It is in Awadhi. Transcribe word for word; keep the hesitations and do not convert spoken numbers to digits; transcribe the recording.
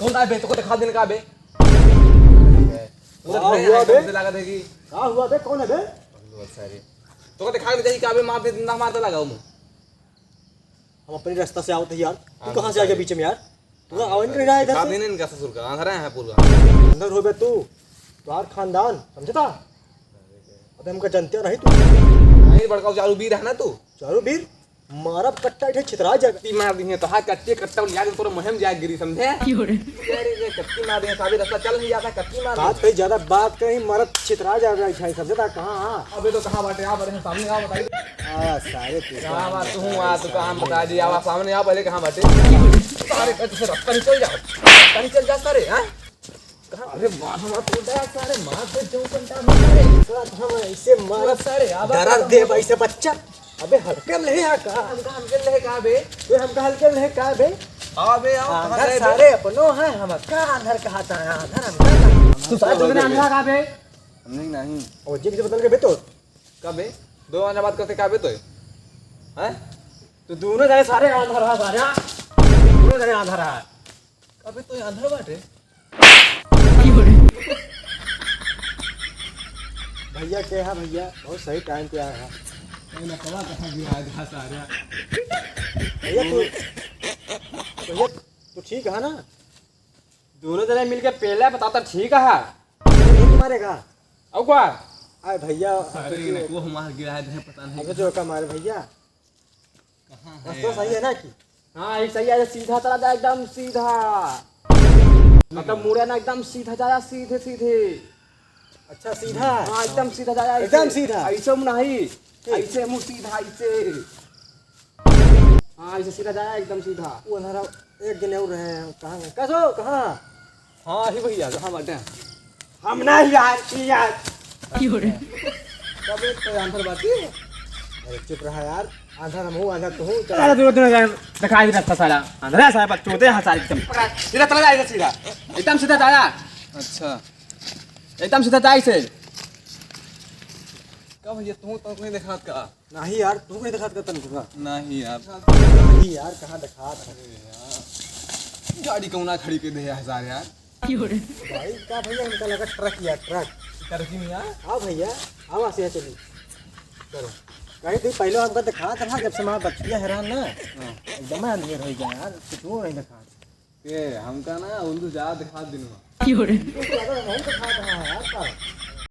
कौन आए बे? तोको दिखा देने का बे? पूरा का हुआ बे? लागत है कि का हुआ बे? कौन है बे? बहुत सारे। तोको दिखा दे का बे? मार दे, ना मार दे लगा मुँह। हम अपने रास्ता से आवत है यार, तू हाँ, कहाँ से आ गया बीच में यार? तू आवे नहीं रहा इधर से। इनका ससुर का, अंधारा है पूरा। अंदर हो बे तू, तोहार खानदान, समझता? अबे हमका जानते नहीं तू। नहीं, बड़का चारू बीर है ना तू? चारू बीर? मारब कट्टा इठे छितरा जाएगा। कट्टी मार दी है, तो हाँ, कट्टी कट्टा लिया के तोरा मुहिम जाए गिरी, समझे? क्यों रे? अरे, ये कट्टी मार दी है, साबी रास्ता चल नहीं जाता, कट्टी मार दी। बात कहीं ज्यादा, बात कहीं मारब छितरा जाएगा, इठे समझता कहाँ? हाँ। अबे तो कहाँ बाटे? आ बड़े हैं, सामने आ बताइए। हाँ, सारे तू कहाँ बात, तू हूँ, आ, तू कहाँ बता दी, आवा सामने आ, पहले कहाँ बाटे? सारे, ए, तुझे रास्ता नहीं चल जाओ, रास्ता नहीं चल जा सारे, हाँ? कहाँ? अरे, मार, मार, तू डरा सारे, मार दे, जो कंटा मार सारे। साथ हम ऐसे मार, पूरा सारे, आवा डरा सारे, दे आवा। भाई से बच्चा। अबे, हल्के में नहीं है का? हमका हल्के में नहीं का बे? तू हमका हल्के में नहीं का बे? हाँ बे, आओ, हाँ, कहाँ घर गए बे? सारे अपनो है, हम का अंधर कहा था, अंधर हम का था? तू साथ में अंधर का बे? नहीं, नहीं। ओ, जी, जी, बदल के बे तो। का बे? दो आने बात करते का बे तो? हैं? तो दोनों जने सारे आंधर रहा, सारे, हाँ? दोनों जने आंधर रहा। अबे तो आंधर बाटे। भैया के है भैया, बहुत सही टाइम पे आया है। ए, नटवा कहाँ गिरा है घास आ रहा? भैया तू, भैया तू ठीक है ना? दोनों जने मिलके पहले बताता ठीक है। ये मारेगा। और क्या? अरे भैया, अरे, तो ना, वो हमारा गिरा है, पता नहीं। अबे जो का मारे भैया। कहाँ है रास्ता सही यार? है ना कि? हाँ, ये सही है, सीधा चला जाए, एकदम सीधा। मतलब मुड़े ना, एकदम सीधा जाया, सीधे सीधे। अच्छा, सीधा? हाँ, एकदम सीधा जाया, एकदम ऐसे। सीधा? ऐसे मुँह नहीं, ठीक। ऐसे मुँह सीधा, ऐसे। हाँ, ऐसे सीधा जाया, एकदम सीधा। वो अंधारा एक जने और रहे हैं, कहाँ गए? कसो, कहाँ? हाँ, ही भैया, कहाँ बाटे? हम ना ही यार, की यार। क्यों रे? कब एक तो आंधर बाटी? अरे चुप रहा यार, आंधर हम हूँ, आंधर तू हूँ, चल। अरे, तू, तू, दिखाई भी रखता साला। आंधरा साला, बच्चों, दे हाँ सारी एकदम। पकड़ा, सीधा चला जाएगा सीधा। एकदम सीधा दादा। अच्छा। एकदम सीधा दाई से। का भैया, तू तो नहीं दिखात का? नहीं यार, तू कहीं दिखात का तनको का? नहीं यार। नहीं यार, कहाँ दिखात है? अरे यार, गाड़ी कौना खड़ी के दे हजार यार। क्यों रे? भाई, का भैया, हमका लगा ट्रक यार, ट्रक। ट्रक ही नहीं यार। हाँ भैया, आवा से चली। चलो। कहीं तू पहले हमका दिखात रहा, जब से हमारा बच्चिया हैरान ना, हाँ। एकदम अंधेर हो गया यार, कुछ वो नहीं दिखात। ए, हमका ना उल्लू ज्यादा दिखा दिन में। क्यों रे? तो ज्यादा नहीं दिखा रहा है यार, का?